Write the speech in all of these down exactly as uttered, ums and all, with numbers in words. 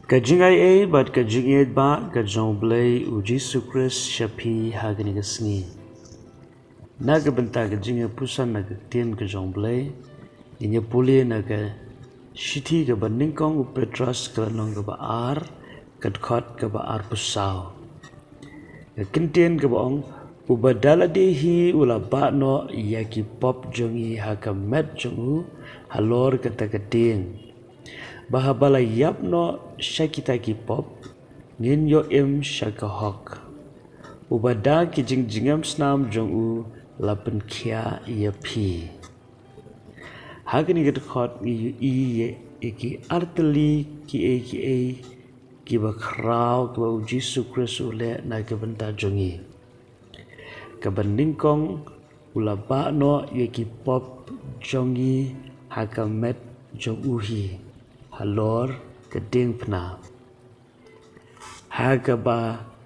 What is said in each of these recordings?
Ka jingai ei bad ka jingïeit ba ka jong U Blei U Jisu Khrist sha phi ha kane ka sngi. Na ka bynta ka jingïapuson na ka ktien ka jong U Blei, ngin ïa pule na ka shithi kaba nyngkong u Petros ka lynnong kaba ar, ka dkhot kaba arphew saw. Ka ktien kaba ong, uba da lade hi u la bah noh ïa ki pop jong ngi ha ka met jong u halor kata ka dieng, ba haba la ïap noh sha kita ki pop, ngin ïoh im sha ka hok. Uba da ki jingjngem snam jong u la pynkhiah ïa phi. Ha kane ka dkhot ngi ïohi ïa ki artylli kiei kiei kiba khraw kiba U Jisu Khrist u leh na ka bynta jong ngi. Kaba nyngkong, u la bah noh ïa ki pop jong ngi ha ka met jong u hi halor ka diengphna. Ha kaba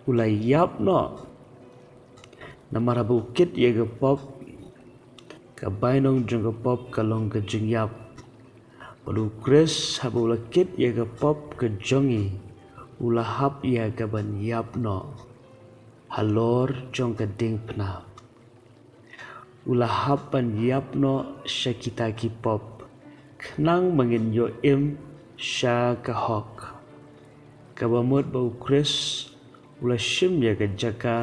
u la ïap noh. Namar haba u kit ïa ka pop, ka bainong jong ka pop ka long ka jingïap. Bad U Khrist haba u la kit ïa ka pop ka jong ngi, u la hap ïa ka ban ïap noh halor jong ka diengphna. U la hap ban ïap noh sha kita ki pop, khnang ba ngin ïoh im sha ka hok. Kaba mut ba U Khrist u la shim ïa ka jaka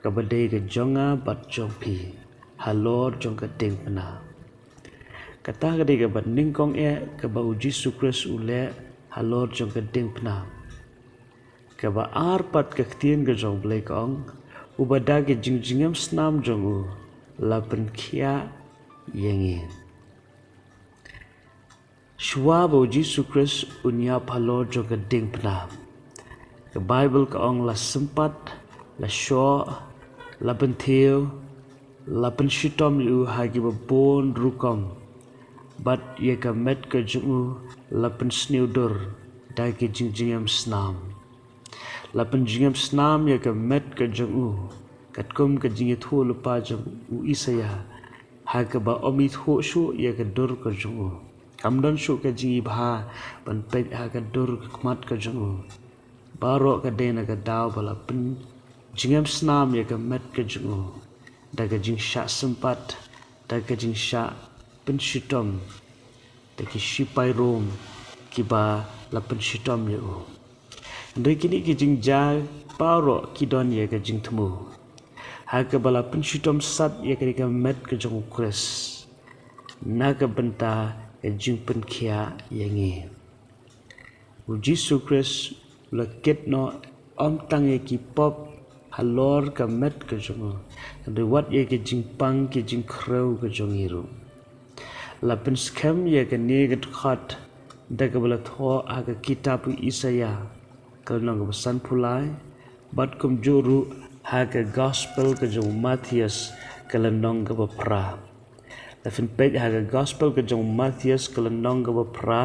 kaba dei ka jong nga bad jong phi halor jong ka diengphna. Kata ka dei kaba nyngkong eh kaba U Jisu Khrist u leh halor jong ka diengphna. Kaba ar pat ka ktien ka jong U Blei ka ong, uba da ki jingjngem snam jong u la pynkhiah ïa ngi. Shuwa ba U Jisu Khrist un ïap halor jong ka diengphna, ka Baibl ka ong la sympat, la shoh, la pynthiew, la pynshitom ïa u ha kiba bun rukom. Bad ïa ka met ka jong u la pynsniew dur da ki jingjngem snam. La pynjngem snam ïa ka met ka jong u, katkum ka jingïathuhlypa jong u Isaïah, ha kaba ym ithuh shuh ïa ka dur ka jong u. Kam don shuh ka jingibha ban peit ha ka dur ka khmat ka jong u. Baroh ka dei na ka daw ba la pynjngem snam ïa ka met ka jong u, da ka jingshah sympat, da ka jingshah pynshitom da ki shipai Rom kiba la pynshitom ïa u. Hynrei kine ki jingjia baroh ki don ïa ka jingthmu, ha kaba la pynshitom sat ïa kane ka met ka jong U Khrist na ka bynta ka jingpynkhiah ïa ngi. U Jisu Khrist u la kit noh ym tang ïa ki pop halor ka met ka jong u, hynrei wat ïa ki jingpang ki jingkhrew ka jong ngi ruh. La pynskhem ïa kane ka dkhot da kaba la thoh ha ka kitab u Isaïah ka lynnong kaba sanphew lai, bad kumjuh ruh ha ka Gospel ka jong u Mathaios ka lynnong kaba phra. La phin peit ha ka Gospel ka jong u Mathaios ka lynnong kaba phra,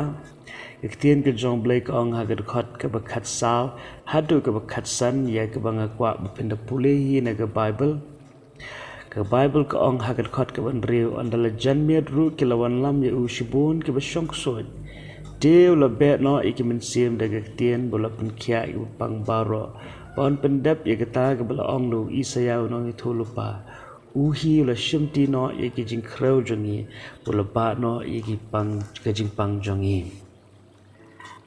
ka ktien ka jong U Blei ka ong ha ka dkhot kaba khatsaw haduh kaba khatsan, ïa kaba nga kwah ba phin da pule hi na ka Baibl. Ka Baibl ka ong ha ka dkhot kaba hynriew, ynda la jan miet ruh ki la wanlam ïa u shibun kiba shong ksuid. Te u la beh noh ïa ki mynsiem da ka ktien ba u la pynkhiah ïa kiba pang baroh, ba un pyndep ïa kata kaba la ong da u Isaïah u nongïathuhlypa. U hi u la shimti noh ïa ki jingkhrew jong ngi, u la bah noh ïa ki pang, ka jingpang jong ngi.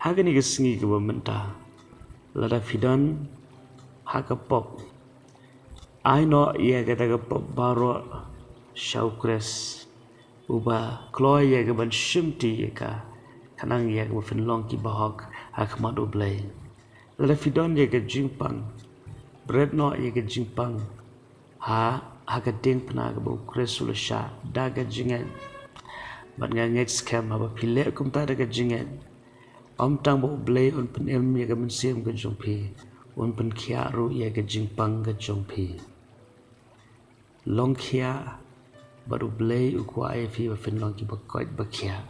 Ha kane ka sngi kaba mynta, lada phi don ha ka pop, ai noh ïa kata ka pop baroh sha U Khrist, uba kloi ïa ka ban shimti ïa ka, khnang ïa kaba phin long kiba hok ha khmat U Blei. Lada phi don ïa ka jingpang, bret noh ïa ka jingpang ha, ha ka diengphna kaba U Khrist u la shah da ka jingngeit. Bad nga ngeit skhem haba phi leh kumta da ka jingngeit, ym tang ba U Blei un pynim ïa ka mynsiem ka jong phi, un pynkhiah ruh ïa ka jingpang ka jong phi. Long khiah, bad U Blei u kwah ïa phi ba phin long kiba koit ba khiah.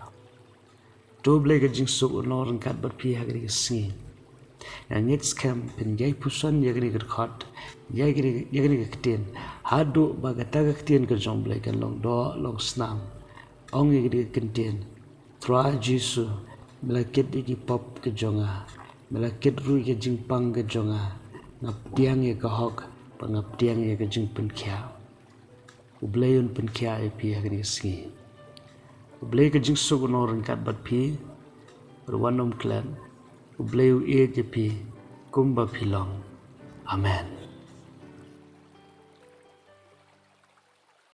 To U Blei ka jingsuk un long ryngkat bad phi ha kane ka sngi. Nga ngeit skhem phin ïai puson ïa kane ka dkhot, ïa kane, ïa kane ka ktien, haduh ba kata ka ktien ka jong U Blei kan long doh long snam. Ong ïa kane ka ktien, Trai Jisu, Me la kit ïa ki pop ka jong nga, me la kit ruh ïa ka jingpang ka jong nga. Nga pdiang ïa ka hok, bad nga pdiang ïa ka jingpynkhiah. U Blei un pynkhiah ïa phi ha kane ka sngi. U Blei ka jingsuk un long ryngkat bad phi, bad wat nym klet. U Blei u ïeit ïa phi kumba phi long. Amen.